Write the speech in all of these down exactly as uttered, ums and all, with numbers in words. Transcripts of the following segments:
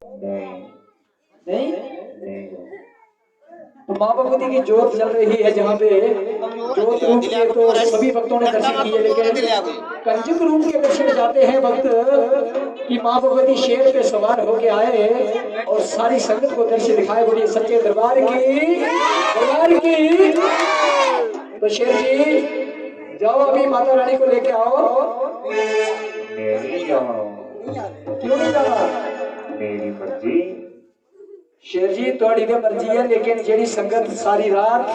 नहीं। नहीं। तो माँ भगवती की ज्योत जल रही है जहाँ पे, ज्योत रूप के तो सभी भक्तों ने दर्शन किए, लेकिन कंजक रूप के दर्शन जाते हैं भक्त कि माँ भगवती शेर पे सवार होके आए और सारी संगत को दर्शन दिखाए। बोलिए सच्चे दरबार की, दरबार की। तो शेर जी, जाओ, अभी माता रानी को लेके आओ। नहीं जाना। क्यों नहीं जाना? मेरी मर्जी। शेर जी, थोड़ी तो मर्जी है, लेकिन जेड़ी संगत सारी रात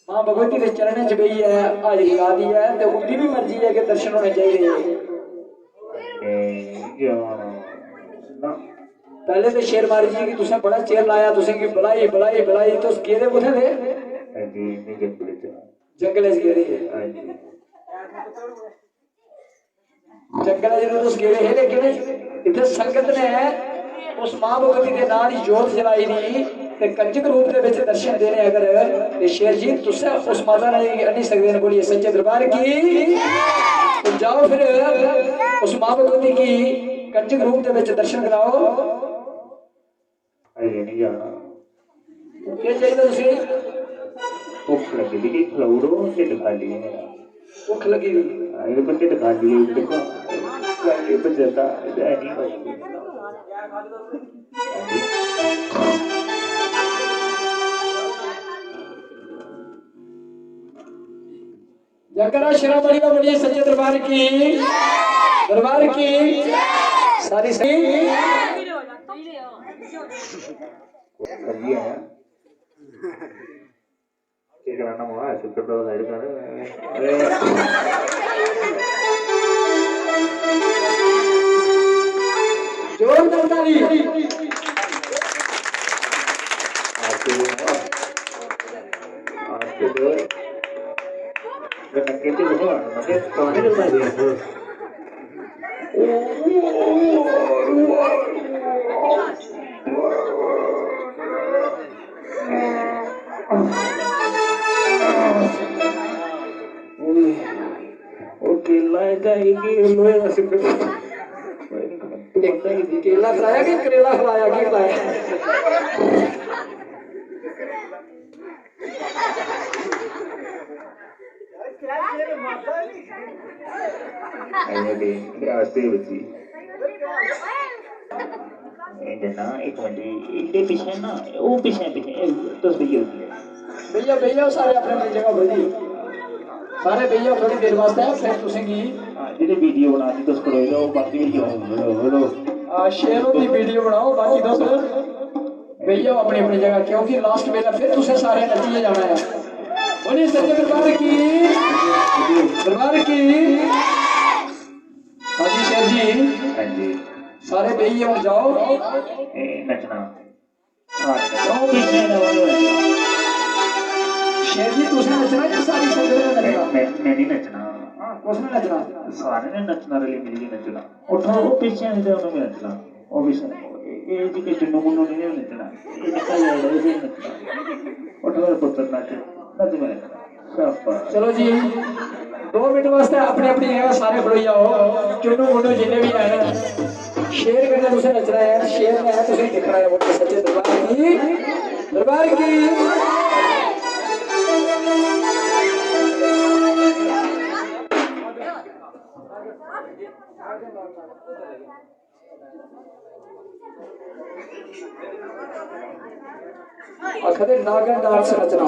मां भगवती के चरणें च बेही है, हाजरी ला दी है, ते उंदी भी मर्जी है कि दर्शन होने चाहिए। नहीं जाना। ना। पहले तो शेर मारी जी कि तुसें बड़ा चिर लाया, तुसें की बुलाई, बुलाई, बुलाई, तुस गेदे कुत्थें थे? हां जी, इन्ने जंगल च। जंगल च गेदे हे। हां जी। जंगल च तुस गेदे हे, लेकिन इत्थे संगत ने उस मां भगवती दे नां दी जोत जलाई दी ते कंजक रूप दे विच दर्शन देने अगर, ते शेर जी तुसें उस माता रानी गी आनी सकदे न। बोलिए सच्चे दरबार की। तो जाओ फिर उस मां भगवती की कंजक रूप दे विच दर्शन कराओ। अजें नहीं जाना। केह् चाहिदा तुसें? भुक्ख लग्गी दी, किश खलाई ओड़ो, ढिड्ड खाल्ली ऐ मेरा। भुक्ख लग्गी दी? हां, एह् ढिड्ड खाल्ली ऐ, दिक्खो, खाल्ली बजरदा, एह् है नहीं कुछ। जयकारा शेरां वाली का बोलिए सच्चे दरबार की, दरबार की सारी सही। करिए है। क्या कराना हुआ है? शुक्र तो साइड कर। अरे। जोरदार ताली। आपके लिए हुआ। आपके लिए। मैं नंगे तो हुआ, नंगे तो नहीं करना चाहिए। ओ केला है, चाहे कि लोहे का सिंदूर। एक केला खिलाया कि करेला खिलाया, की खिलाया? अरे बे, मेरे आस्ते बची। ए जना, एक मिनट, इनके पीछे ना, वो पीछे, पीछे, ए, तुस भैया। भैया, भैया, सारे अपनी अपनी जगह बैठी। सारे भैया थोड़ी देर वास्ते, फिर तुसें गी। हां, जेह्ड़े वीडियो बनानी, तुस करोई लो, बाकी वीडियो। Hello, hello. आ, शेर होंदी वीडियो बनाओ, बाकी तुस। बेही जाओ अपनी अपनी जगह, क्योंकि लास्ट बेला फिर तुसें सारे नच्चियै जाना है। बोलिए सच्चे दरबार की, दरबार की। हां जी शेर जी। हां जी। सारे बेही हुन जाओ। ए, नच्चना। हां, नच्चना। ओ पीछे ना, ओ पीछे। शेर जी, तुसें नच्चना या सारी संगत ने नच्चना? मैं, मैं, मैं नहीं नच्चना। हां, कुसने नच्चना? सारे ने नच्चना, रली मिलियै नच्चना। उठो, ओ पीछे नहीं ते उन्होंने नच्चना। ओ भी सुनो, ए, ए जी के चुन्नू मुन्नू नहीं नचना। ये निकल जाएगा, ये नहीं नचना। उठ मेरे पुत्र, नच, नच मेरे। शाबाश। चलो जी, दो मिनट वास्ते अपनी अपनी जगह सारे खड़ोई जाओ। चुन्नू मुन्नू जिन्ने भी हैं, शेर कन्नै तुसें नचना है, शेर ने है, तुसें दिक्खना है, बोलो सच्चे दरबार की, दरबार की। आखदे नागन डांस रचना।